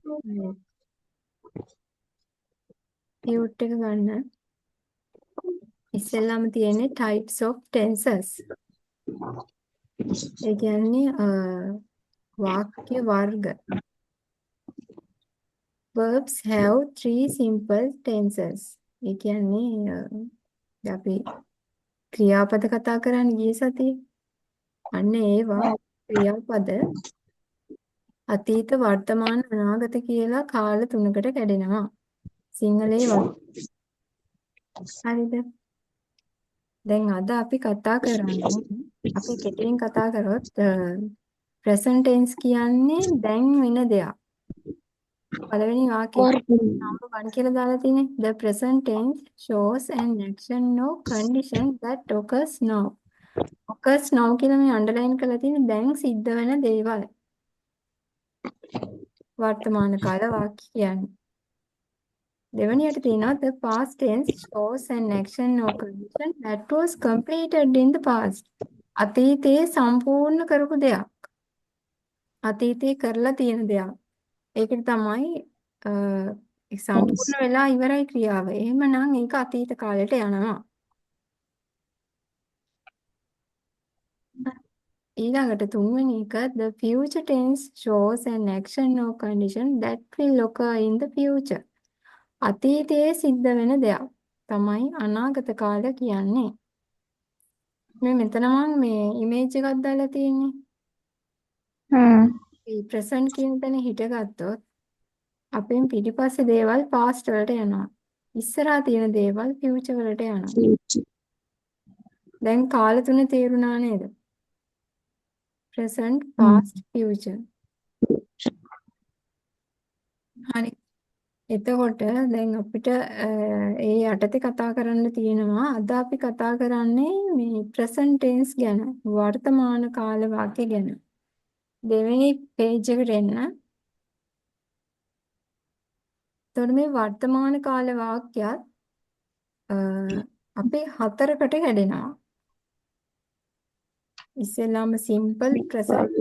හරි. ටියුට් එක ගන්න. ඉස්සෙල්ලාම තියෙන්නේ types of tenses. ඒ කියන්නේ වාක්‍ය වර්ග. Verbs have three simple tenses. ඒ කියන්නේ දැන් අපි ක්‍රියාපද කතා කරන්න ගිය සතියේ. අන්න ඒවා ක්‍රියාපද අතීත, වර්තමාන, අනාගත කියලා කාල තුනකට කැඩෙනවා. සිංහලයේ වගේ. හරිද? දැන් අද අපි කතා කරන්නේ, අපි කෙටියෙන් කතා කරොත්, present tense කියන්නේ දැන් වෙන දෙයක්. පළවෙනි වාක්‍යය නම්බර් 1 කියලා දාලා තියෙන්නේ, "The present tense shows an action or condition that occurs now." "Occurs now" කියලා මේ අන්ඩර්ලයින් කරලා තියෙන්නේ දැන් සිද්ධ වෙන දේවල්. වර්තමාන කාල වාක්‍ය කියන්නේ. දෙවෙනියට තියෙනවා, "The past tense shows an action or condition that was completed in the past." අතීතයේ සම්පූර්ණ කරපු දෙයක්. අතීතයේ කරලා තියෙන දෙයක්. ඒකට තමයි සම්පූර්ණ වෙලා ඉවරයි ක්‍රියාව. එහෙමනම් ඒක අතීත කාලයට යනවා. ඊළඟට තුන්වෙනි එක, "The future tense shows an action or condition that will occur in the future." අතීතයේ සිද්ධ වෙන දෙයක් තමයි අනාගත කාල කියන්නේ. මේ මෙතන මං මේ ඉමේජ් එකක් දාලා තියෙන්නේ. මේ ප්‍රසන්ට් කියන තැන හිටගත්තොත් අපෙන් පිටිපස්සේ දේවල් පාස්ට් වලට යනවා. ඉස්සරහා තියෙන දේවල් ෆියුචර් වලට යනවා. Future. දැන් කාල තුන තේරුණා නේද? Present, past, future. හරි. එතකොට දැන් අපිට ඒ යටතේ කතා කරන්න තියෙනවා, අද අපි කතා කරන්නේ මේ present tense ගැන, වර්තමාන කාල වාක්‍ය ගැන. දෙවෙනි පේජ් එකට එන්න. එතකොට මේ වර්තමාන කාල වාක්‍යත් අපේ හතරකට කැඩෙනවා. ඉස්සෙල්ලාම simple present,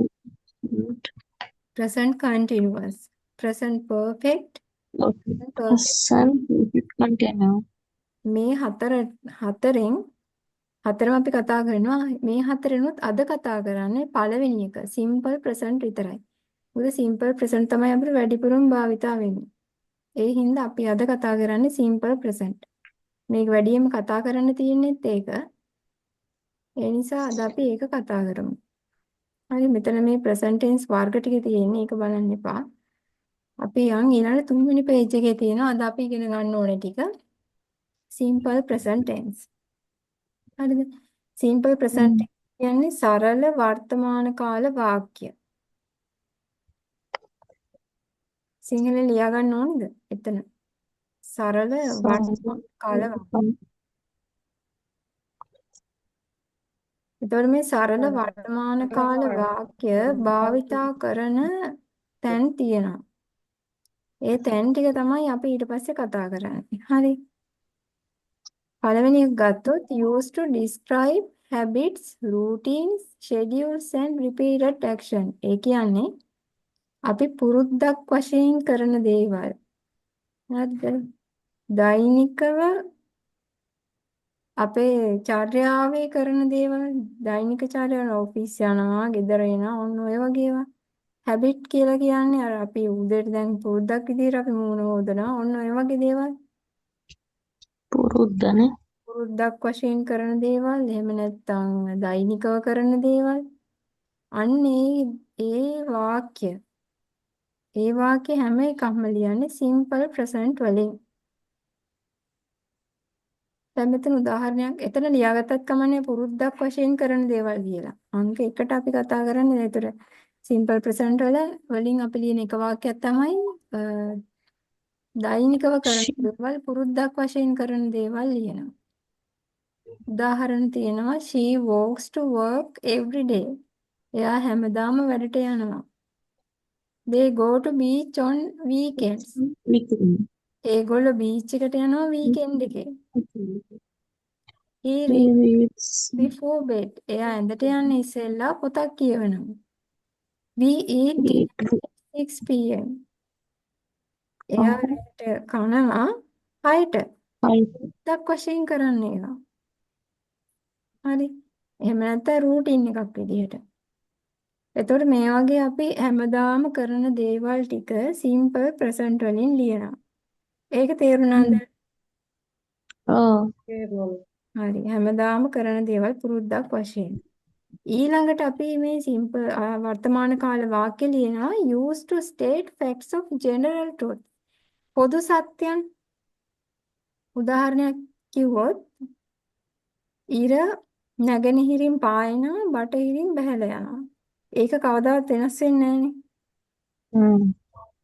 present continuous, present perfect, present perfect. Present perfect continue. මේ හතර හතරෙන් හතරම අපි කතා කරනවා. මේ හතරෙනුත් අද කතා කරන්නේ පළවෙනි එක, simple present විතරයි. මොකද simple present තමයි අපිට වැඩිපුරම භාවිතා වෙන්නේ. ඒ හින්දා අපි අද කතා කරන්නේ simple present. මේක වැඩියෙන්ම කතා කරන්න තියෙනෙත් ඒක. ඒ නිසා අද අපි ඒක කතා කරමු. හරි, මෙතන මේ present tense වර්ග ටික තියෙන්නේ, ඒක බලන්න එපා. අපි යන් ඊළඟ තුන්වෙනි පේජ් එකේ තියෙනවා අද අපි ඉගෙන ගන්න ඕනේ ටික. Simple present tense. හරිද? Simple present tense කියන්නේ සරල වර්තමාන කාල වාක්‍ය. සිංහලෙන් ලියා ගන්න ඕනේද? එතන. සරල වර්තමාන කාල වාක්‍ය. එතකොට මේ සරල වර්තමාන කාල වාක්‍ය භාවිතා කරන තැන් තියෙනවා. ඒ තැන් ටික තමයි අපි ඊට පස්සේ කතා කරන්නේ. හරි. පළවෙනි එක ගත්තොත්, used to describe habits, routines, schedules and repeated action. ඒ කියන්නේ අපි පුරුද්දක් වශයෙන් කරන දේවල්. හරිද? දෛනිකව අපේ චර්යාවේ කරන දේවල්, දෛනික චර්යාව, ඔෆිස් යනවා, ගෙදර එනවා, ඔන්න ඔය වගේ ඒවා. හැබිට් කියලා කියන්නේ අර අපි උදේට දැන් පුරුද්දක් විදිහට අපි මූණ හෝදනවා, ඔන්න ඔය වගේ දේවල්. පුරුද්දනේ. පුරුද්දක් වශයෙන් කරන දේවල්, එහෙම නැත්නම් දෛනිකව කරන දේවල්. අන්න ඒ ඒ වාක්‍ය ඒ වාක්‍ය හැම එකක්ම ලියන්නේ සිම්පල් ප්‍රසන්ට් වලින්. දැන් මෙතන උදාහරණයක් එතන ලියාගත්තත් කමන්නේ, පුරුද්දක් වශයෙන් කරන දේවල් කියලා. අංක එකට අපි කතා කරන්නේ ඒතර සිම්පල් ප්‍රසන්ට් වලින් අපි ලියන එක වාක්‍යයක් තමයි දෛනිකව කරන දේවල්, පුරුද්දක් වශයෙන් කරන දේවල් ලියනවා. උදාහරණ තියෙනවා, "She walks to work every day." එයා හැමදාම වැඩට යනවා. "They go to beach on weekends." Weekend. ඒගොල්ලෝ බීච් එකට යනවා වීකෙන්ඩ් එකේ. He He reads reads before bed. එයා ඇඳට යන්න ඉස්සෙල්ලා පොතක් කියවනවා. We eat dinner at 6 p.m. එයා ඔව්. රැට කනවා 6ට. හයි. දක් වශයෙන් කරන්නේ ඒවා. හරි. එහෙම නැත්නම් රූටින් එකක් විදිහට. එතකොට මේ වගේ අපි හැමදාම කරන දේවල් ටික සිම්පල් ප්‍රසන්ට් වලින් ලියනවා. ඒක තේරුණාද? ඔව්. හරි. හැමදාම කරන දේවල් පුරුද්දක් වශයෙන්. ඊළඟට අපි මේ සිම්පල් වර්තමාන කාල වාක්‍ය ලියනවා used to state facts of general truth. පොදු සත්‍යයන් උදාහරණයක් කිව්වොත් ඉර නැගෙනහිරින් පායනවා බටහිරින් බැහැලා යනවා. ඒක කවදාවත් වෙනස් වෙන්නේ නැහනේ.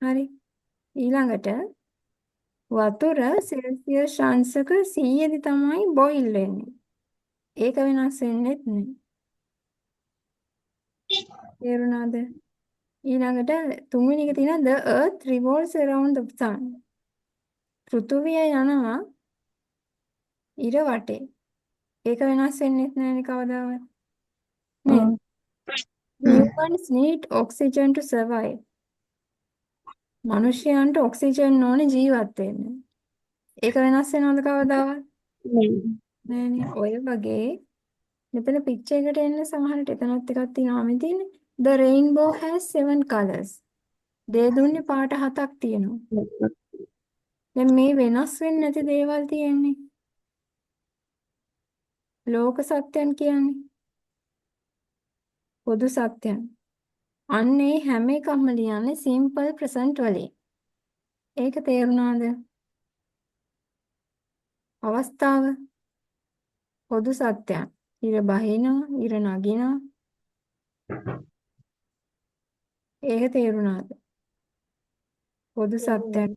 හරි. ඊළඟට වතුර සෙල්සියස් අංශක 100 දී තමයි බොයිල් වෙන්නේ. ඒක වෙනස් වෙන්නෙත් නෑ. තේරුණාද? ඊළඟට තුන්වෙනි එක තියෙනවා the earth revolves around the sun. පෘථුවිය යනවා ඉර වටේ. ඒක වෙනස් වෙන්නෙත් නෑනේ කවදාවත්. නේද? Humans need oxygen to survive. මනුෂ්‍යයන්ට ඔක්සිජන් ඕනේ ජීවත් වෙන්න. ඒක වෙනස් වෙනවද කවදාවත්? නෑනේ. ඔය වගේ මෙතන පික්චර් එකට එන්න සමහරට එතනත් එකක් තියෙනවා මේ තියෙන්නේ. The rainbow has seven colors. දේදුන්නේ පාට හතක් තියෙනවා. දැන් මේ වෙනස් වෙන්නේ නැති දේවල් තියෙන්නේ. ලෝක සත්‍යයන් කියන්නේ. පොදු සත්‍යයන්. අන්න ඒ හැම එකක්ම ලියන්නේ සිම්පල් ප්‍රසන්ට් වලින්. ඒක තේරුණාද? අවස්ථාව පොදු සත්‍යයන්. ඉර බහිනවා, ඉර නගිනවා. ඒක තේරුණාද? පොදු සත්‍යයන්.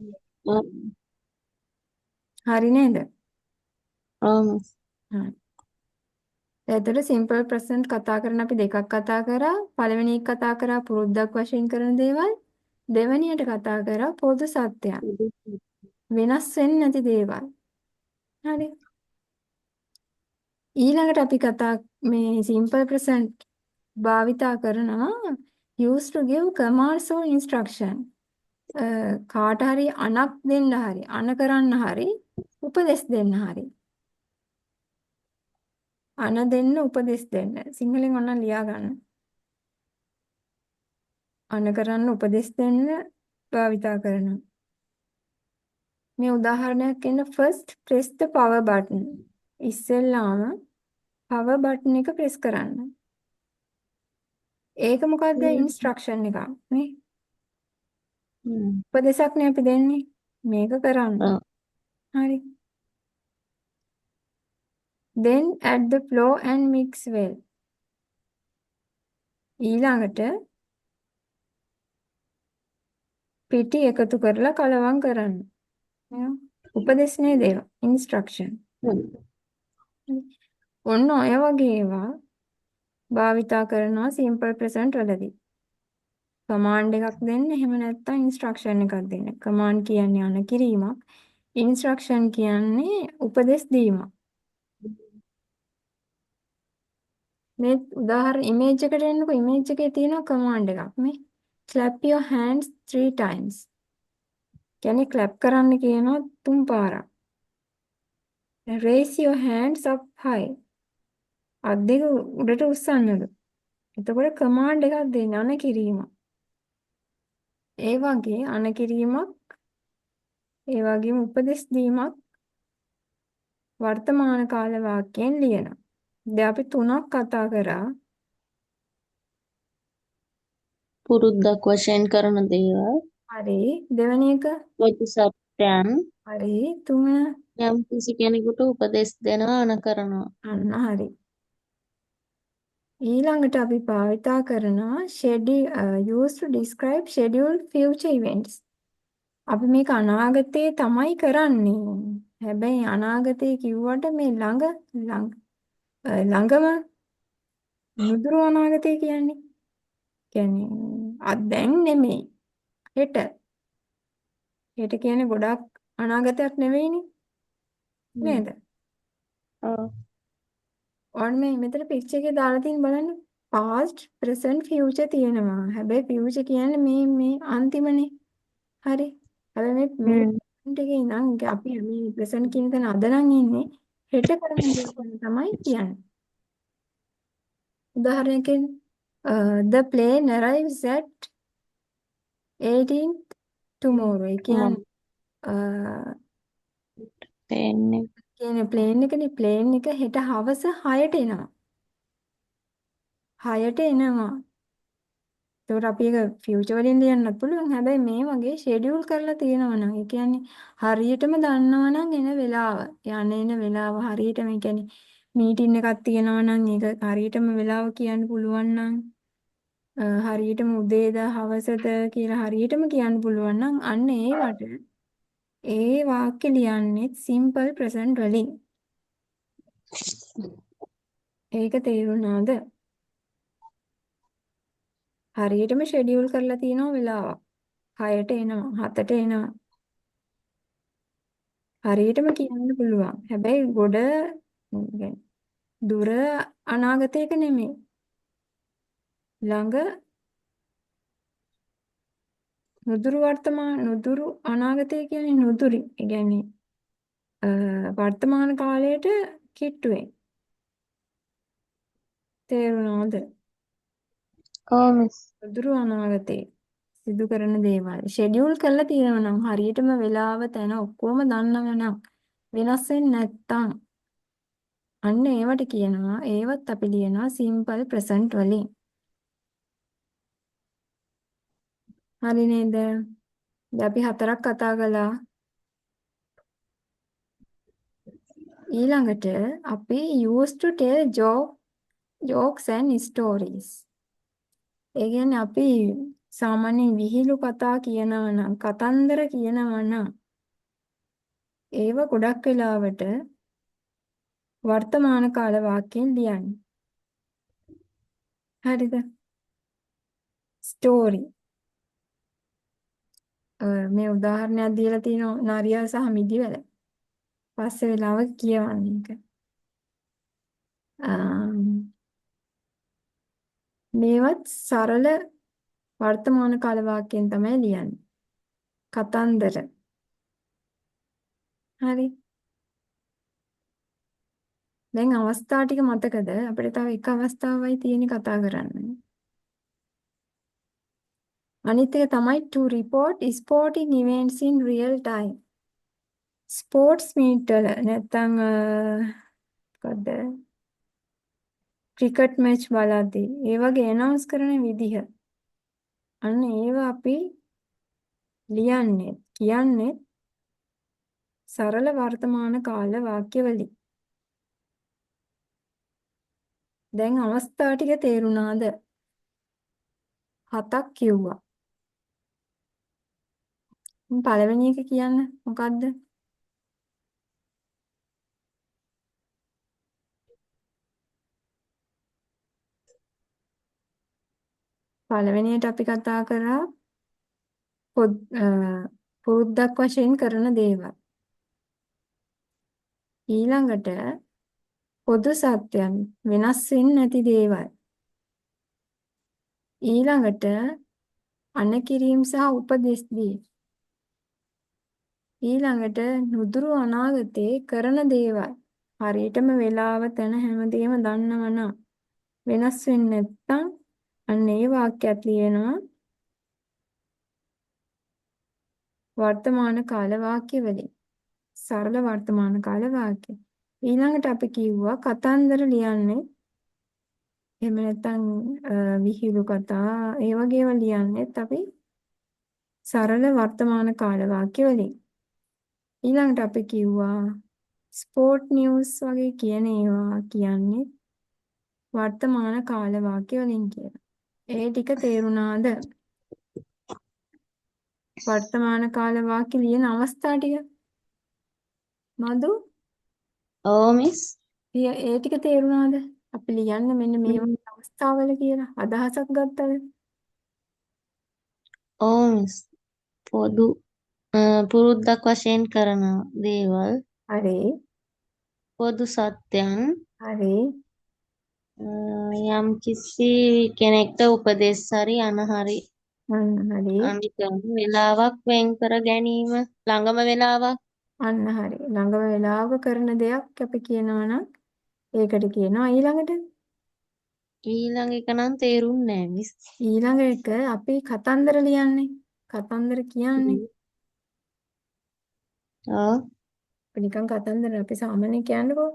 හරි නේද? ඔව්. හරි. එතකොට සිම්පල් ප්‍රසන්ට් කතා කරන අපි දෙකක් කතා කරා. පළවෙනි එක කතා කරා පුරුද්දක් වශයෙන් කරන දේවල්. දෙවෙනියට කතා කරා පොදු සත්‍යයන්. වෙනස් වෙන්නේ නැති දේවල්. හරි. ඊළඟට අපි කතා මේ සිම්පල් ප්‍රසන්ට් භාවිතා කරනවා used to give commands or instruction. කාට හරි අණක් දෙන්න හරි අණ කරන්න හරි උපදෙස් දෙන්න හරි. අණ දෙන්න උපදෙස් දෙන්න. සිංහලෙන් ඔන්න ලියා ගන්න. අණ කරන්න උපදෙස් දෙන්න භාවිතා කරනවා. මේ උදාහරණයක් එන්න first press the power button. ඉස්සෙල්ලාම power button එක ප්‍රෙස් කරන්න. ඒක මොකද්ද ඉන්ස්ට්‍රක්ෂන් එකක් නේ? උපදෙසක් නේ අපි දෙන්නේ. මේක කරන්න. හරි. Then add the flour and mix well. ඊළඟට පිටි එකතු කරලා කලවම් කරන්න. උපදෙස් නේද ඒවා? ඉන්ස්ට්‍රක්ෂන්. ඔන්න ඔය වගේ ඒවා භාවිතා කරනවා සිම්පල් ප්‍රසන්ට් වලදී. කමාන්ඩ් එකක් දෙන්න එහෙම නැත්නම් ඉන්ස්ට්‍රක්ෂන් එකක් දෙන්න. කමාන්ඩ් කියන්නේ අණ කිරීමක්. ඉන්ස්ට්‍රක්ෂන් කියන්නේ උපදෙස් දීමක්. මේ උදාහරණ ඉමේජ් එකට එන්නකෝ ඉමේජ් එකේ තියෙනවා කමාන්ඩ් එකක් මේ clap your hands 3 times. කියන්නේ ක්ලැප් කරන්න කියනවා තුන් පාරක්. Raise your hands up high. අත් දෙක උඩට උස්සන්නලු. එතකොට කමාන්ඩ් එකක් දෙන්න අණ කිරීම. ඒ වගේ අණ කිරීමක් ඒ වගේම උපදෙස් දීමක් වර්තමාන කාල වාක්‍යයෙන් ලියනවා. දැන් අපි තුනක් කතා කරා. පුරුද්දක් වශයෙන් කරන දේවල්. හරි. දෙවෙනි එක පොදු සත්‍යයන්. හරි. තුන යම් කිසි කෙනෙකුට උපදෙස් දෙනවා අණ කරනවා. අන්න හරි. ඊළඟට අපි භාවිතා කරනවා schedule used to describe scheduled future events. අපි මේක අනාගතේ තමයි කරන්නේ. හැබැයි අනාගතේ කිව්වට මේ ළඟ ළඟ ළඟම නුදුරු අනාගතේ කියන්නේ. කියන්නේ අද දැන් නෙමෙයි. හෙට. හෙට කියන්නේ ගොඩාක් අනාගතයක් නෙවෙයිනේ. නේද? ඔව්. ඔන්න මේ මෙතන පික්චර් එකේ දාලා තියෙන බලන්න past present future තියෙනවා. හැබැයි future කියන්නේ මේ මේ අන්තිමනේ. හරි. හැබැයි මේ මේ හ්ම්. ප්‍රසන්ට් එකේ නම් අපි මේ ප්‍රසන්ට් කියන තැන අද නම් ඉන්නේ හෙට කරන දේ ගැන තමයි කියන්නේ. උදාහරණයකින් the plane arrives at 18th tomorrow. ඒ මම කියන්නේ පේන්නේ. කියන්නේ ප්ලේන් එකනේ ප්ලේන් එක හෙට හවස 6ට එනවා. 6ට එනවා. ඒතකොට අපි ඒක ෆියුචර් වලින් ලියන්නත් පුළුවන්. හැබැයි මේ වගේ ෂෙඩියුල් කරලා තියෙනවා නම් ඒ කියන්නේ හරියටම දන්නවා නම් එන වෙලාව, යන එන වෙලාව හරියටම ඒ කියන්නේ මීටින් එකක් තියෙනවා නම් ඒක හරියටම වෙලාව කියන්න පුළුවන් නම් හරියටම උදේද හවසද කියලා හරියටම කියන්න පුළුවන් නම් අන්න ඒවට ඒ වාක්‍ය ලියන්නේ සිම්පල් ප්‍රසන්ට් වලින්. ඒක තේරුණාද? හරියටම ෂෙඩියුල් කරලා තියෙනවා වෙලාවක්. 6ට එනවා, 7ට එනවා. හරියටම කියන්න පුළුවන්. හැබැයි ගොඩ දුර අනාගතයක නෙමෙයි. ළඟ නුදුරු වර්තමාන නුදුරු අනාගතය කියන්නේ නුදුරි. ඒ කියන්නේ වර්තමාන කාලයට කිට්ටුවෙන්. තේරුණාද? ඔව් මිස්. නුදුරු අනාගතේ සිදු කරන දේවල් ෂෙඩියුල් කරලා තියෙනවා නම් හරියටම වෙලාව තැන ඔක්කොම දන්නව නම් වෙනස් වෙන්නේ නැත්තම් අන්න ඒවට කියනවා ඒවත් අපි ලියනවා සිම්පල් ප්‍රසන්ට් වලින්. හරි නේද? දැන් අපි හතරක් කතා කළා. ඊළඟට අපි used to tell jokes and stories. ඒ කියන්නේ අපි සාමාන්‍යයෙන් විහිළු කතා කියනවා නම් කතන්දර කියනවා නම් ඒව ගොඩක් වෙලාවට වර්තමාන කාල වාක්‍යයෙන් ලියන්නේ. හරිද? ස්ටෝරි. මේ උදාහරණයක් දීලා තිනවා නරියා සහ මිදිවැල. පස්සේ වෙලාවක කියවන්න ඒක. මේවත් සරල වර්තමාන කාල වාක්‍යයෙන් තමයි ලියන්නේ. කතන්දර. හරි. දැන් අවස්ථා ටික මතකද? අපිට තව එක අවස්ථාවයි තියෙන්නේ කතා කරන්න. අනිත් එක තමයි to report sporting events in real time. Sports meet වල නැත්තම් මොකද්ද? ක්‍රිකට් මැච් බලද්දී ඒ වගේ ඇනවුන්ස් කරන විදිහ. අන්න ඒවා අපි ලියන්නේ කියන්නේ සරල වර්තමාන කාල වාක්‍ය වලින්. දැන් අවස්ථා ටික තේරුණාද? හතක් කිව්වා. පළවෙනි එක කියන්න මොකද්ද? පළවෙනියට අපි කතා කරා පුරුද්දක් වශයෙන් කරන දේවල්. ඊළඟට පොදු සත්‍යයන් වෙනස් වෙන්නේ නැති දේවල්. ඊළඟට අනකිරීම් සහ උපදෙස් දී. ඊළඟට නුදුරු අනාගතේ කරන දේවල්. හරියටම වෙලාව තැන හැමදේම දන්නවනම් වෙනස් වෙන්නේ නැත්තම් අන්න ඒ වාක්‍යයත් ලියනවා වර්තමාන කාල වාක්‍ය වලින්. සරල වර්තමාන කාල වාක්‍ය. ඊළඟට අපි කිව්වා කතන්දර ලියන්නේ එහෙම නැත්නම් විහිළු කතා ඒ වගේ ඒවා ලියන්නේත් අපි සරල වර්තමාන කාල වාක්‍ය වලින්. ඊළඟට අපි කිව්වා ස්පෝර්ට් නිවුස් වගේ කියන ඒවා කියන්නේ වර්තමාන කාල වාක්‍ය වලින් කියලා. ඒ ටික තේරුණාද? වර්තමාන කාල වාක්‍ය ලියන අවස්ථා ටික මధు ඔව් මිස්. ඒ ටික තේරුණාද? අපි ලියන්නේ මෙන්න මේ වගේ අවස්ථාවල කියලා අදහසක් ගත්තද? ඔව් මිස්. පොදු පුරුද්දක් වශයෙන් කරන දේවල්. හරි. පොදු සත්‍යයන්. හරි. යම් කිසි කෙනෙක්ට උපදෙස් හරි අනහරි අන්න හරි. අනික වෙලාවක් වෙන් කර ගැනීම ළඟම වෙලාවක්. අන්න හරි. ළඟම වෙලාවක කරන දෙයක් අපි කියනවා නම් ඒකට කියනවා ඊළඟට ඊළඟ එක නම් තේරුන්නේ නෑ මිස්. ඊළඟ එක අපි කතන්දර ලියන්නේ. කතන්දර කියන්නේ ඔව්. අපි නිකන් කතන්දර අපි සාමාන්‍යයෙන් කියන්නකෝ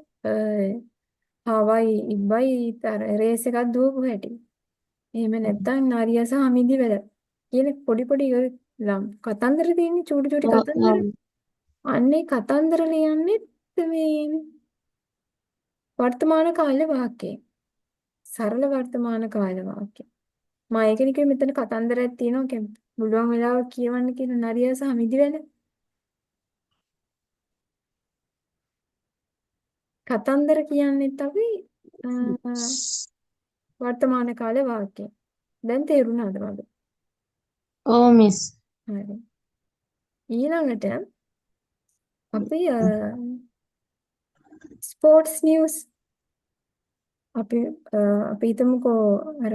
හවයි ඉබ්බයි අර රේස් එකක් දුවපු හැටි. එහෙම නැත්නම් නරියා සහ මිදිවල කියන පොඩි පොඩි ඔය ලම් කතන්දර තියෙන්නේ චූටි චූටි ඔව් කතන්දර. ඔව්. අන්නේ කතන්දර ලියන්නෙත් මේ වර්තමාන කාල වාක්‍යයෙන්. සරල වර්තමාන කාල වාක්‍ය. මම ඒකනේ කිව්වේ මෙතන කතන්දරයක් තියෙනවා කියන්නේ පුළුවන් වෙලාවක කියවන්න කියන නරියා සහ මිදිවැල. කතන්දර කියන්නේත් අපි වර්තමාන කාල වාක්‍ය. දැන් තේරුණාද මගේ? ඔව් මිස්. හරි. ඊළඟට අපි ස්පෝර්ට්ස් නිවුස් අපි අපි හිතමුකෝ අර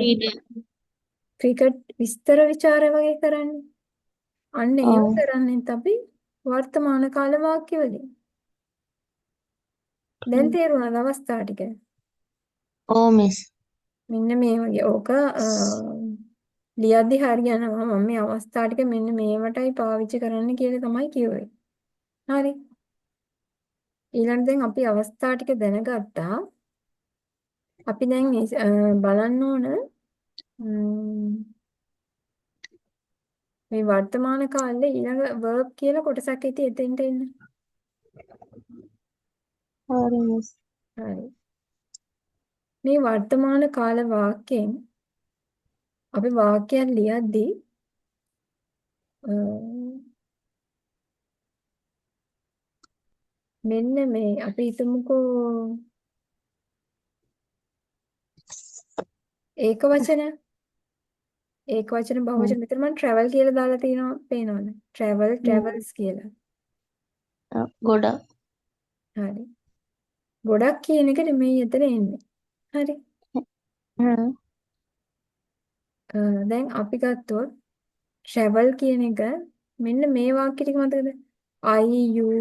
ක්‍රිකට් විස්තර විචාර වගේ කරන්නේ. අන්න ඒව ඔව්. කරන්නේත් අපි වර්තමාන කාල වාක්‍ය වලින්. දැන් තේරුණාද අවස්ථා ටික? ඔව් මිස්. මෙන්න මේ වගේ. ඕක ලියද්දි හරියනවා. මම මේ අවස්ථා ටික මෙන්න මේවටයි පාවිච්චි කරන්න කියලා තමයි කිව්වේ. හරි. ඊළඟ දැන් අපි අවස්ථා ටික දැනගත්තා. අපි දැන් බලන්න ඕන මේ වර්තමාන කාලේ ඊළඟ verb කියලා කොටසක් ඇති එතෙන්ට එන්න. හරි මිස්. හරි. මේ වර්තමාන කාල වාක්‍යයෙන් අපි වාක්‍යයක් ලියද්දී මෙන්න මේ අපි හිතමුකෝ ඒක වචන ඒක වචන බහුවචන මෙතන මම ට්‍රැවල් කියලා දාලා තියෙනවා පේනවද? ට්‍රැවල් ට්‍රැවල්ස් කියලා. ගොඩක්. හරි. ගොඩක් කියන එක නෙමෙයි එතන එන්නේ. හරි. දැන් අපි ගත්තොත් ට්‍රැවල් කියන එක මෙන්න මේ වාක්‍ය ටික මතකද? I, you,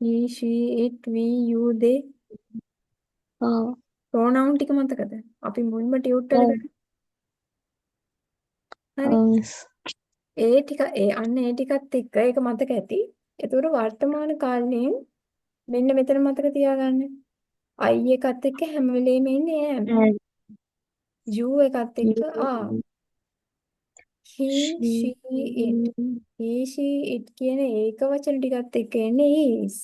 he, she, it, we, you, they. ඔව්. ප්‍රොනවුන් ටික මතකද? අපි මුල්ම ටියුට් වල ඔව්. කරා. හරි. ඔව් මිස්. ඒ ටික ඒ අන්න ඒ ටිකත් එක්ක ඒක මතක ඇති. ඒතකොට වර්තමාන කාලයෙන් මෙන්න මෙතන මතක තියාගන්න. I එකත් එක්ක හැම වෙලේම එන්නේ am. You එකත් එක්ක are. He, she, it. He, she, it කියන ඒක වචන ටිකත් එක්ක එන්නේ is.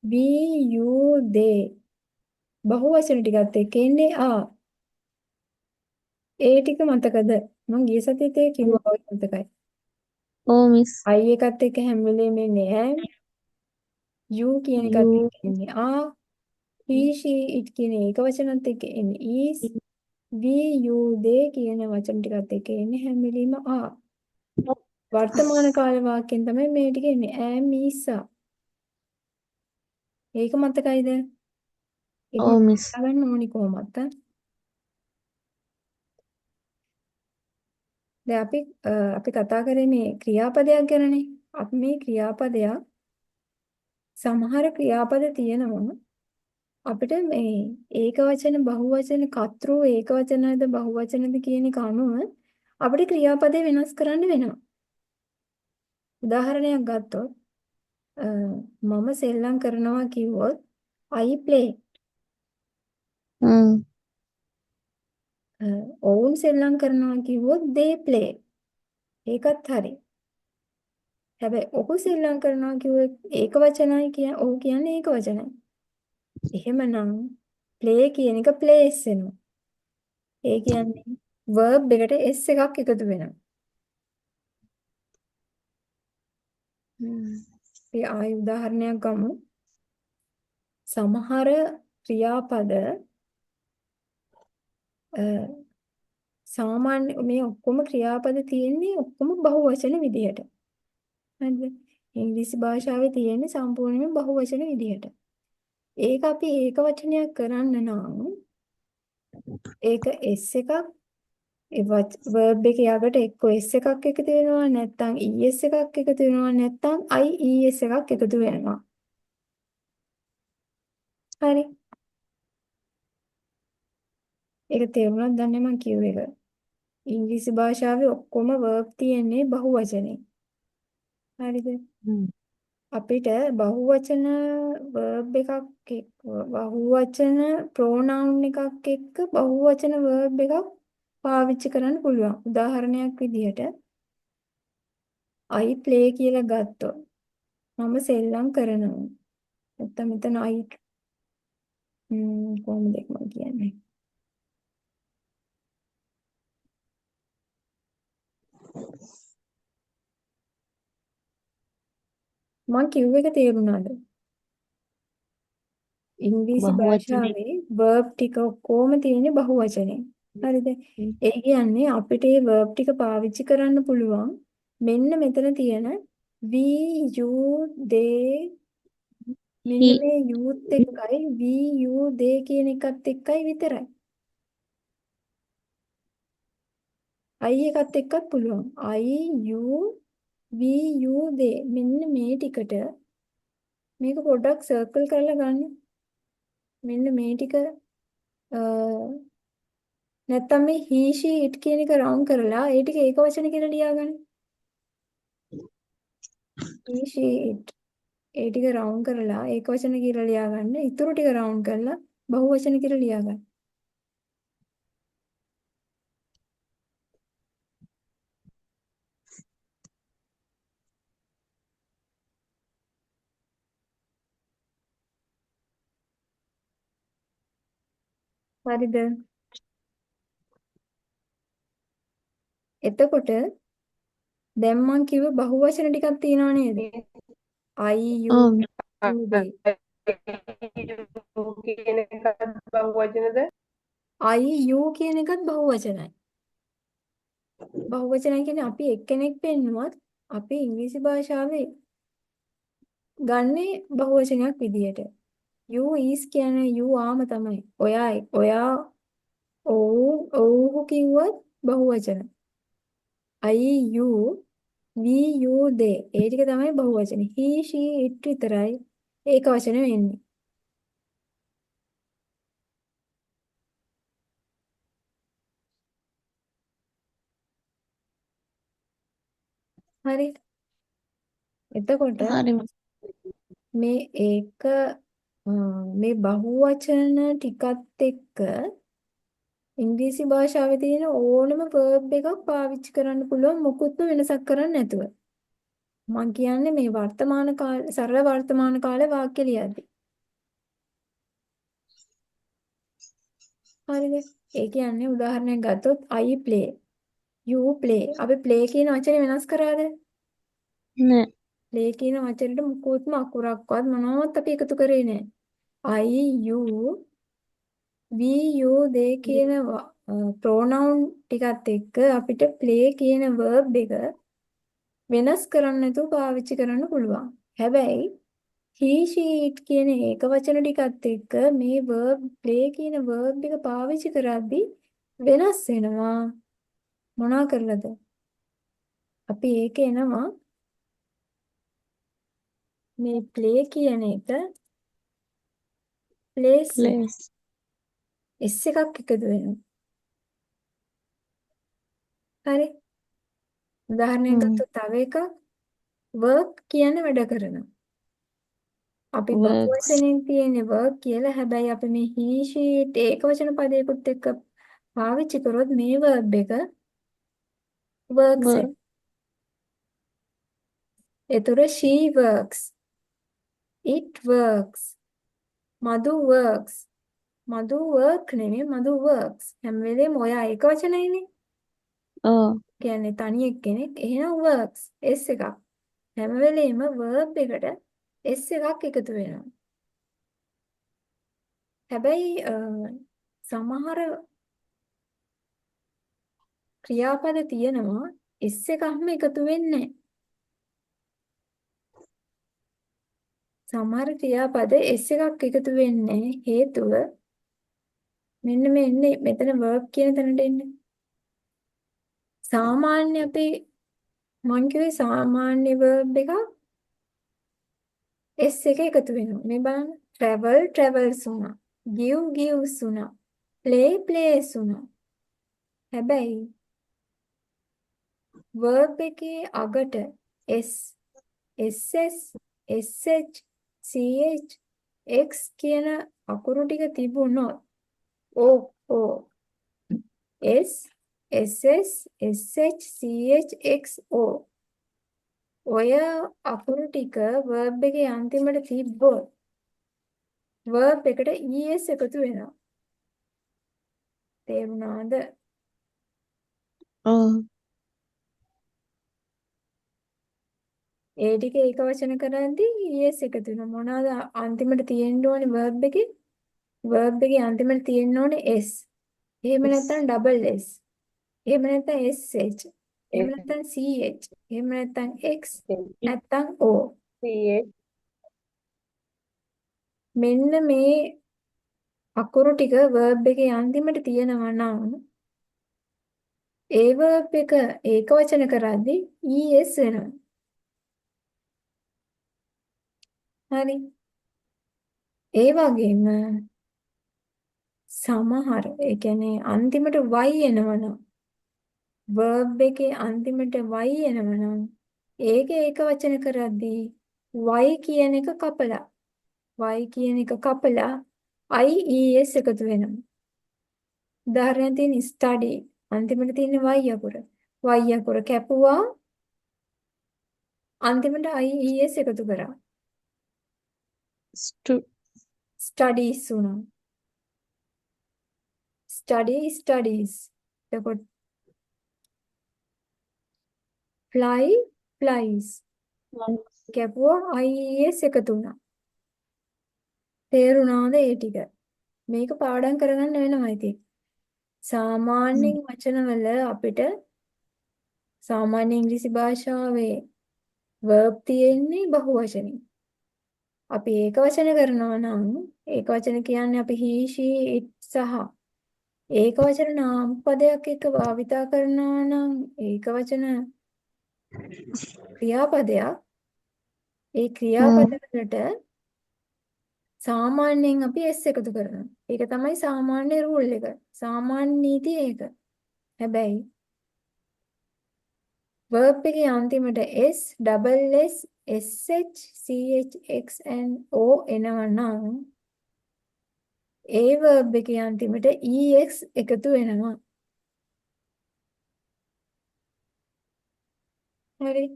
We, you, they. බහුවචන ටිකත් එක්ක එන්නේ are. ඒ ටික මතකද? මං ගිය සතියේත් ඒක කිව්වා වගේ මතකයි. ඔව් මිස්. I එකත් එක්ක හැම වෙලේම එන්නේ am. You කියන එකත් you එක්ක එන්නේ are. He, she, it කියන ඒක වචනත් එක්ක එන්නේ is. We, you, they කියන වචන ටිකත් එක්ක එන්නේ හැම වෙලේම are. වර්තමාන කාල වාක්‍යයෙන් තමයි මේ ටික එන්නේ. Am, is, are. ඒක මතකයිද? ඒක ඔව් මිස්. මතක ගන්න ඕනි කොහොමත්. දැන් අපි අපි කතා කරේ මේ ක්‍රියාපදයක් ගැනනේ. අපි මේ ක්‍රියාපදයක් සමහර ක්‍රියාපද තියෙනවා අපිට මේ ඒකවචන බහුවචන කර්තෘ ඒකවචනද බහුවචනද කියන එක අනුව අපිට ක්‍රියාපදේ වෙනස් කරන්න වෙනවා. උදාහරණයක් ගත්තොත් මම සෙල්ලම් කරනවා කිව්වොත් I play. ඔවුන් සෙල්ලම් කරනවා කිව්වොත් they play. ඒකත් හරි. හැබැයි ඔහු සෙල්ලම් කරනවා කිව්වොත් ඒක වචනයි කිය ඔහු කියන්නේ ඒක වචනයි. එහෙමනම් play කියන එක plays වෙනවා. ඒ කියන්නේ verb එකට s එකක් එකතු වෙනවා. අපි ආයි උදාහරණයක් ගමු. සමහර ක්‍රියාපද සාමාන්‍ය මේ ඔක්කොම ක්‍රියාපද තියෙන්නේ ඔක්කොම බහුවචන විදිහට. හරිද? ඉංග්‍රීසි භාෂාවේ තියෙන්නේ සම්පූර්ණයෙන්ම බහුවචන විදිහට. ඒක අපි ඒක වචනයක් කරන්න නම් ඒක S එකක් ඒ verb එක යකට එක්ක S එකක් එකතු වෙනවා නැත්නම් ES එකක් එකතු වෙනවා නැත්නම් IES එකක් එකතු වෙනවා. හරි. ඒක තේරුණාද දන්නේ මං කියු එක. ඉංග්‍රීසි භාෂාවේ ඔක්කොම verb තියෙන්නේ බහුවචනෙන්. හරිද? අපිට බහුවචන verb එකක් එක්ක බහුවචන pronoun එකක් එක්ක බහුවචන verb එකක් පාවිච්චි කරන්න පුළුවන්. උදාහරණයක් විදිහට I play කියලා ගත්තොත් මම සෙල්ලම් කරනවා. නැත්තම් මෙතන I කොහොමද ඒක මම කියන්නේ? මං කිව්ව එක තේරුණාද? ඉංග්‍රීසි බහුවචනෙන්. භාෂාවේ verb ටික ඔක්කොම තියෙන්නේ බහුවචනෙන්. හරිද? ඒ කියන්නේ අපිට මේ verb ටික පාවිච්චි කරන්න පුළුවන් මෙන්න මෙතන තියෙන we, you, they මෙන්න he මේ youත් එක්කයි we, you, they කියන එකත් එක්කයි විතරයි. I එකත් එක්කත් පුළුවන්. I, you, we, you, they මෙන්න මේ ටිකට මේක පොඩ්ඩක් සර්කල් කරලා ගන්න. මෙන්න මේ ටික නැත්තම් මේ he, she, it කියන එක රවුන්ඩ් කරලා ඒ ටික ඒක වචන කියලා ලියාගන්න. He, she, it ඒ ටික රවුන්ඩ් කරලා ඒක වචන කියලා ලියාගන්න. ඉතුරු ටික රවුන්ඩ් කරලා බහුවචන කියලා ලියාගන්න. හරිද? එතකොට දැන් මං කිව්ව බහුවචන ටිකක් තියෙනව නේද? I, you, ඔව්. you, they. කියන එකත් බහුවචනද? I, you කියන එකත් බහුවචනයි. බහුවචනයි කියන්නේ අපි එක්කෙනෙක් පෙන්නුවත් අපි ඉංග්‍රීසි භාෂාවේ ගන්නේ බහුවචනයක් විදියට. You is කියන්නේ you ආම තමයි. ඔයා ඔයා ඔව් ඔව්හු කිව්වත් බහුවචන. I, you, we, you, they ඒ ටික තමයි බහුවචන. He, she, it විතරයි ඒක වචන වෙන්නේ. හරි. එතකොට හරි. මේ ඒක මේ බහුවචන ටිකත් එක්ක ඉංග්‍රීසි භාෂාවේ තියෙන ඕනම verb එකක් පාවිච්චි කරන්න පුළුවන් මොකුත්ම වෙනසක් කරන්නේ නැතුව. මං කියන්නේ මේ වර්තමාන කාල සරල වර්තමාන කාලේ වාක්‍ය ලියද්දි. හරිද? ඒ කියන්නේ උදාහරණයක් ගත්තොත් I play, you play. අපි play කියන වචනේ වෙනස් කරාද? නෑ. Play කියන වචනෙට මොකුත්ම අකුරක්වත් මොනවත් අපි එකතු කරේ නෑ. I, you, we, you, they කියන pronoun ටිකත් එක්ක අපිට play කියන verb එක වෙනස් කරන්න නැතුව පාවිච්චි කරන්න පුළුවන්. හැබැයි he, she, it කියන ඒක වචන ටිකත් එක්ක මේ verb play කියන verb එක පාවිච්චි කරද්දී වෙනස් වෙනවා. මොනවා කරලාද? අපි ඒක එනවා මේ play කියන එක plays place. S එකක් එකතු වෙනවා. හරි. උදාහරණයක් ගත්තොත් තව එකක් work කියන්නේ වැඩ කරනවා. අපි works. බහුවචනෙන් තියෙන work කියලා. හැබැයි අපි මේ he, she, it ඒකවචන පදයකුත් එක්ක පාවිච්චි කරොත් මේ verb එක works work. වෙනවා. එතකොට she works, it works, Madhu works. Madhu work නෙමෙයි මధు works. හැම වෙලේම ඔයා ඒකවචනයිනේ. ඔව්. කියන්නේ තනි එක්කෙනෙක්. එහෙනම් works S එකක්. හැම වෙලේම verb එකට S එකක් එකතු වෙනවා. හැබැයි සමහර ක්‍රියාපද තියෙනවා S එකක්ම එකතු වෙන්නේ නැහැ. සමහර ක්‍රියාපද S එකක් එකතු වෙන්නේ හේතුව මෙන්න මේ එන්නේ මෙතන verb කියන තැනට එන්නේ. සාමාන්‍ය අපේ මං කිව්වේ සාමාන්‍ය verb එකක් S එක එකතු වෙනවා. මේ බලන්න travel travels වුණා. Give gives වුණා. Play plays වුණා. හැබැයි verb එකේ අගට S SS SH CH X කියන අකුරු ටික තිබුණොත් O O S SS SH CH X O ඔය අකුරු ටික verb එකේ අන්තිමට තිබ්බොත් verb එකට ES එකතු වෙනවා. තේරුණාද? ඔව්. ඒ ටික ඒක වචන කරද්දී ES එකතු වෙනවා. මොනවාද අන්තිමට තියෙන්න ඕනේ verb එකේ? Verb එකේ අන්තිමට තියෙන්න ඕනේ S. එහෙම S. නැත්නම් double S. එහෙම නැත්නම් SH. එහෙම නැත්නම් CH. එහෙම නැත්නම් X. නැත්නම් O. CH. මෙන්න මේ අකුරු ටික verb එකේ අන්තිමට තියෙනවා නම් ඒ verb එක ඒක වචන කරද්දී ES වෙනවා. හරි. ඒ වගේම සමහර ඒ කියන්නේ අන්තිමට y එනවනම් verb එකේ අන්තිමට y එනවනම් ඒක ඒක වචන කරද්දී y කියන එක කපලා y කියන එක කපලා IES එකතු වෙනවා. උදාහරණයක් තියෙන study අන්තිමට තියෙන y අකුර. Y අකුර කැපුවා අන්තිමට IES එකතු කරා. Studies වුණා. Study studies. එතකොට fly flies කැපුවා IES එකතු වුණා. තේරුණාද ඒ ටික? මේක පාඩම් කරගන්න වෙනවා ඉතින්. සාමාන්‍යයෙන් වචනවල අපිට සාමාන්‍ය ඉංග්‍රීසි භාෂාවේ verb තියෙන්නේ බහුවචනෙන්. අපි ඒක වචන කරනවා නම් ඒක වචන කියන්නේ අපි he she it සහ ඒක වචන නාම පදයක් එක්ක භාවිතා කරනවා නම් ඒක වචන ක්‍රියාපදයක් ඒ ක්‍රියාපද වලට සාමාන්‍යයෙන් අපි S එකතු කරනවා. ඒක තමයි සාමාන්‍ය රූල් එක. සාමාන්‍ය නීතිය ඒක. හැබැයි verb එකේ අන්තිමට S, double S, SH, CH, X and O එනවා නම් ඒ verb එකේ අන්තිමට EX එකතු වෙනවා. හරි.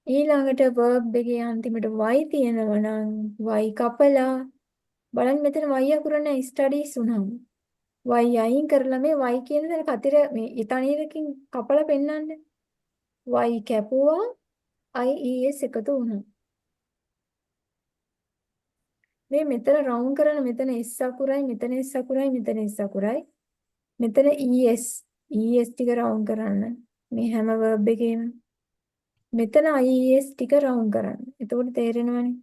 ඊළඟට verb එකේ අන්තිමට y තියෙනවා නම් y කපලා බලන්න මෙතන y අකුර නැහැ ස්ටඩීස් වුණාම y අයින් කරලා මේ y කියන දේ කතිර මේ තනියකින් කපලා පෙන්නන්න. Y කැපුවා IES එකතු වුණා. මේ මෙතන රවුන්ඩ් කරන මෙතන S අකුරයි මෙතන S අකුරයි මෙතන S අකුරයි මෙතන ES ES ටික රවුන්ඩ් කරන්න මේ හැම verb එකේම මෙතන IES ටික රවුන්ඩ් කරන්න. එතකොට තේරෙනවනේ.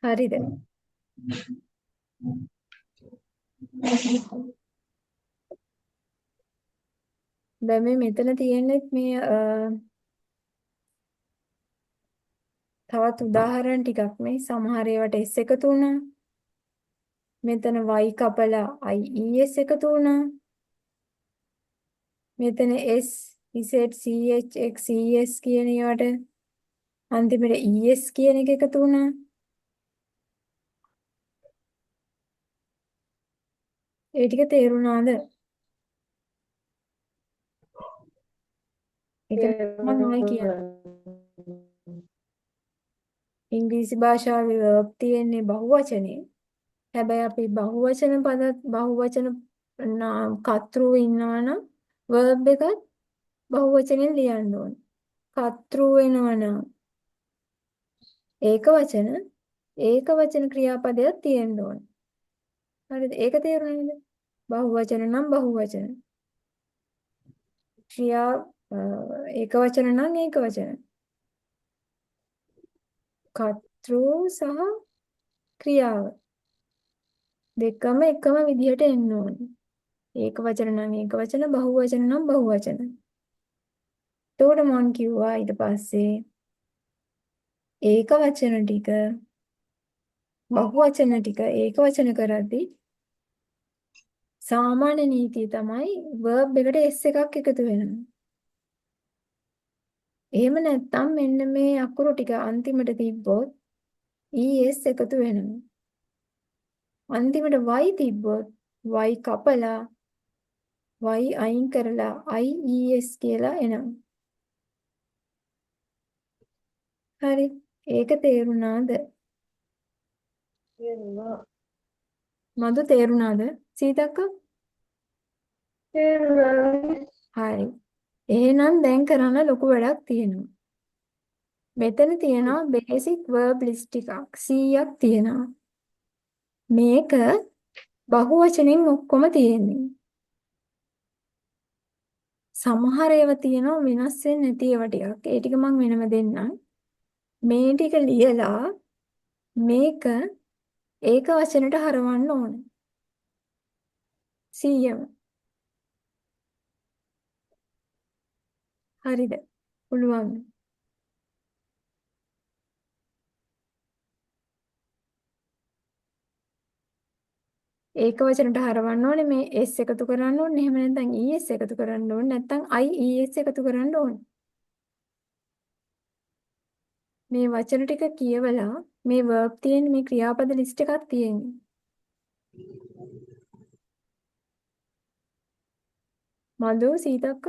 හරිද? දැන් මේ මෙතන තියෙන්නේ මේ තවත් උදාහරණ ටිකක් මේ සමහර ඒවාට S එකතු වුණා. මෙතන y කපලා IES එකතු වුණා. මෙතන S Z CH X ES කියන ඒවාට අන්තිමට ES කියන එක එකතු වුණා. ඒ ටික තේරුණාද? ඒක මම ආයි කියන්න. ඉංග්‍රීසි භාෂාවේ verb තියෙන්නේ බහුවචනේ. හැබැයි අපි බහුවචන පද බහුවචන කර්තෘ ඉන්නවා නම් verb එකත් බහුවචනෙන් ලියන්න ඕනේ. කර්තෘ වෙනවා නම් ඒක වචන ඒක වචන ක්‍රියාපදයක් තියෙන්න ඕනේ. හරිද? ඒක තේරුණාද? බහුවචන නම් බහුවචන. ක්‍රියා ඒක වචන නම් ඒක වචන. කර්තෘ සහ ක්‍රියාව දෙකම එකම විදිහට එන්න ඕනේ. ඒක වචන නම් ඒක වචන, බහු වචන නම් බහු වචන. එතකොට මං කිව්වා ඊට පස්සේ ඒක වචන ටික බහු වචන ටික ඒක වචන කරද්දී සාමාන්‍ය නීතිය තමයි verb එකට s එකක් එකතු වෙනවා. එහෙම නැත්නම් මෙන්න මේ අකුරු ටික අන්තිමට තිබ්බොත් es එකතු වෙනවා. අන්තිමට y තිබ්බොත් y කපලා y අයින් කරලා ies කියලා එනවා. හරි. ඒක තේරුණාද? තේරුණා. මధు තේරුණාද? සීතක්ක? තේරුණා. හරි. එහෙනම් දැන් කරන්න ලොකු වැඩක් තියෙනවා. මෙතන තියෙනවා බේසික් වර්බ් ලිස්ට් ටිකක් 100ක් තියෙනවා. මේක බහුවචනෙන් ඔක්කොම තියෙන්නේ. සමහර ඒවා තියෙනවා වෙනස් වෙන්නේ නැති ඒවා ටිකක්. ඒ ටික මම වෙනම දෙන්නම්. මේ ටික ලියලා මේක ඒක වචනට හරවන්න ඕන. 100ම. හරිද? පුළුවන්ද? ඒක වචනට හරවන්න ඕනේ මේ S එකතු කරන්න ඕනේ. එහෙම නැත්නම් ES එකතු කරන්න ඕනේ. නැත්නම් IES එකතු කරන්න ඕනේ. මේ වචන ටික කියවලා මේ verb තියෙන මේ ක්‍රියාපද ලිස්ට් එකක් තියෙන්නේ. මధు සීතක්ක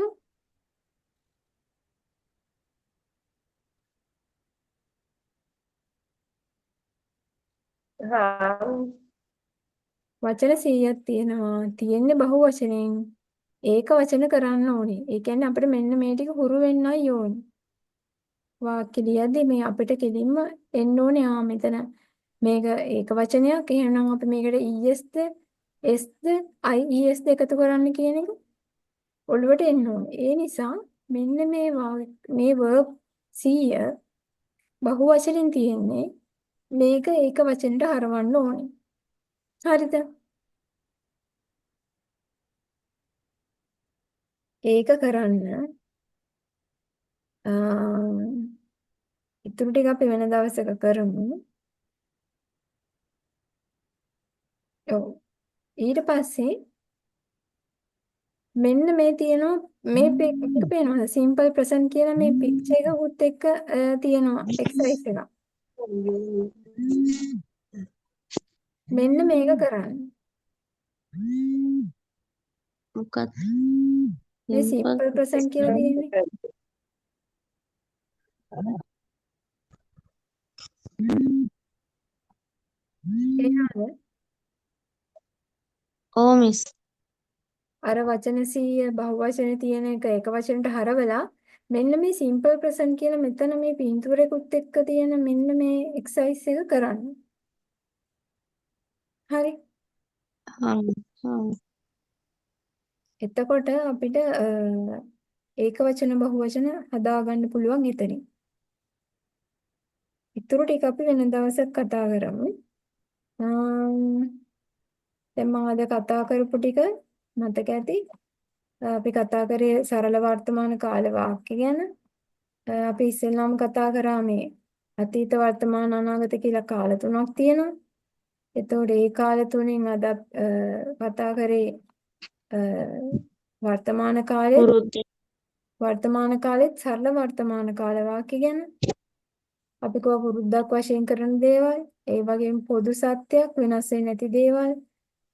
හා වචන 100ක් තියෙනවා. තියෙන්නේ බහු වචනෙන්. ඒක වචන කරන්න ඕනේ. ඒ කියන්නේ අපිට මෙන්න මේ ටික හුරු වෙන්නයි ඕනේ. වාක්‍ය ලියද්දි මේ අපිට කෙලින්ම එන්න ඕනේ ආ මෙතන මේක ඒක වචනයක්. එහෙනම් අපි මේකට ES ද S ද IES ද එකතු කරන්න කියන එක ඔළුවට එන්න ඕනේ. ඒ නිසා මෙන්න මේ මේ verb 100 බහු වචනෙන් තියෙන්නේ මේක ඒක වචනට හරවන්න ඕනේ. හරිද? ඒක කරන්න ඉතුරු ටික අපි වෙන දවසක කරමු. ඔව්. ඊට පස්සේ මෙන්න මේ තියෙනවා මේ මේක පේනවද? සිම්පල් ප්‍රසන්ට් කියලා මේ පික්චර් එකකුත් එක්ක තියෙනවා එක්සර්සයිස් එකක්. මෙන්න මේක කරන්න. මොකක්ද? මේ සිම්පල් සිම්පල් ප්‍රසන්ට් කියලා තියෙන්නේ. පේනවද? ඔව් මිස්. අර වචන 100 බහු වචනේ තියෙන එක එක වචනට හරවලා මෙන්න මේ සිම්පල් ප්‍රසන්ට් කියලා මෙතන මේ පින්තූරෙකුත් එක්ක තියෙන මෙන්න මේ එක්සර්සයිස් එක කරන්න. හරි. හා හා එතකොට අපිට ඒක වචන බහු වචන හදාගන්න පුළුවන් එතනින්. ඉතුරු ටික අපි වෙන දවසක් කතා කරමු. දැන් මම අද කතා කරපු ටික මතක ඇති. අපි කතා කරේ සරල වර්තමාන කාල වාක්‍ය ගැන. අපි ඉස්සෙල්ලාම කතා කරා මේ අතීත වර්තමාන අනාගත කියලා කාල තුනක් තියෙනවා. එතකොට ඒ කාල තුනෙන් අද කතා කරේ වර්තමාන කාලෙත් පුරුද්ද වර්තමාන කාලෙත් සරල වර්තමාන කාල වාක්‍ය ගැන. අපි කව පුරුද්දක් වශයෙන් කරන දේවල්, ඒ වගේම පොදු සත්‍යයක් වෙනස් වෙන්නේ නැති දේවල්,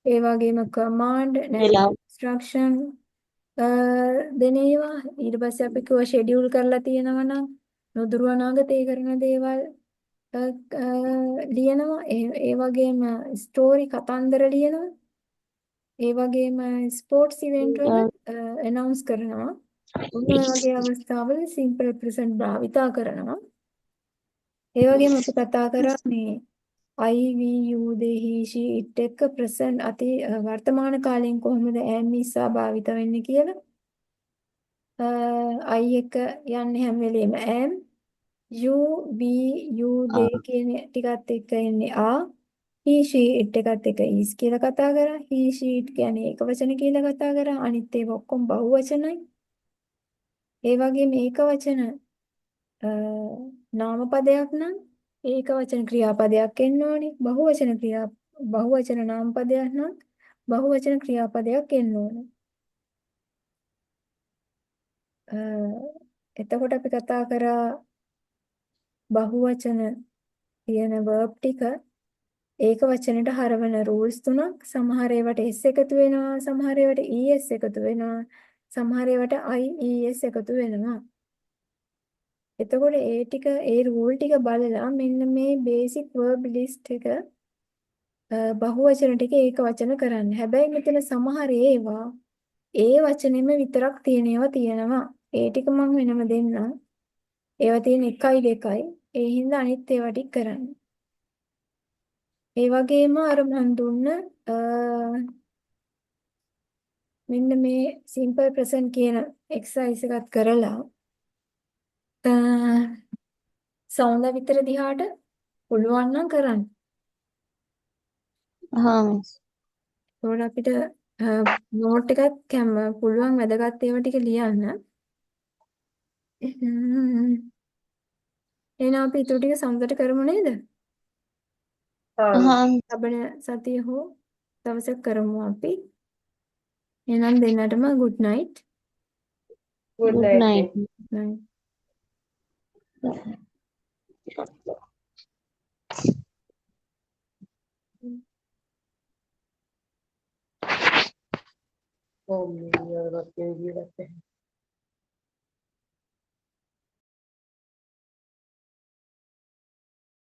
ඒ වගේම කමාන්ඩ් වෙලාව ඉන්ස්ට්‍රක්ෂන් දෙන ඒවා. ඊට පස්සේ අපි කිව්වා ෂෙඩියුල් කරලා තියෙනවා නම් නොදුරු අනාගතේ කරන දේවල් ලියනවා. ඒ වගේම ස්ටෝරි කතන්දර ලියනවා. ඒ වගේම ස්පෝර්ට්ස් ඉවෙන්ට් වල ඇනවුන්ස් කරනවා. ඔන්න ඔය වගේ අවස්ථාවල සිම්පල් ප්‍රසන්ට් භාවිතා කරනවා. ඒ වගේම අපි කතා කරා මේ I, we, you, they, he, she, it එක්ක ප්‍රසන්ට් අති වර්තමාන කාලයෙන් කොහොමද am, is, are භාවිත වෙන්නේ කියලා. I එක යන්නේ හැම වෙලෙම am, you, we, you, they කියන ටිකත් එක්ක එන්නේ are. He she it එකත් එක is කියලා කතා කරා. He she it කියන්නේ ඒක වචන කියලා කතා කරා. අනිත් ඒවා ඔක්කොම බහුවචනයි. ඒ වගේම ඒක වචන නාම පදයක් නම් ඒක වචන ක්‍රියාපදයක් එන්න ඕනේ. බහුවචන ක්‍රියා බහුවචන නාම පදයක් නම් බහුවචන ක්‍රියාපදයක් එන්න ඕනේ. එතකොට අපි කතා කරා බහුවචන තියෙන verb ටික ඒක වචනට හරවන රූල්ස් තුනක්. සමහර ඒවාට s එකතු වෙනවා, සමහර ඒවාට es එකතු වෙනවා, සමහර ඒවාට ies එකතු වෙනවා. එතකොට ඒ ටික ඒ රූල් ටික බලලා මෙන්න මේ බේසික් verb list එක බහුවචන ටික ඒක වචන කරන්න. හැබැයි මෙතන සමහර ඒවා ඒ වචනෙම විතරක් තියෙන ඒවා තියෙනවා. ඒ ටික මම වෙනම දෙන්නම්. ඒවා තියෙන 1යි 2යි. ඒ හින්දා අනිත් ඒවා ටික කරන්න. ඒ වගේම අර මං දුන්න මෙන්න මේ සිම්පල් ප්‍රසන්ට් කියන එක්සර්සයිස් එකත් කරලා සෞන්ද විතර දිහාට පුළුවන් නම් කරන්න. හා මිස්. ඒතකොට අපිට නෝට් එකක් කැම පුළුවන් වැදගත් ඒවා ටික ලියන්න. එහෙනම් අපි ඊටු ටික සම්දට කරමු නේද? හා හා මිස්. ලබන සතිය හෝ දවසක් කරමු අපි. එහෙනම් දෙන්නටම good night. Good good night night. Miss. Night. ඔව් මේ අර කියන විදියට.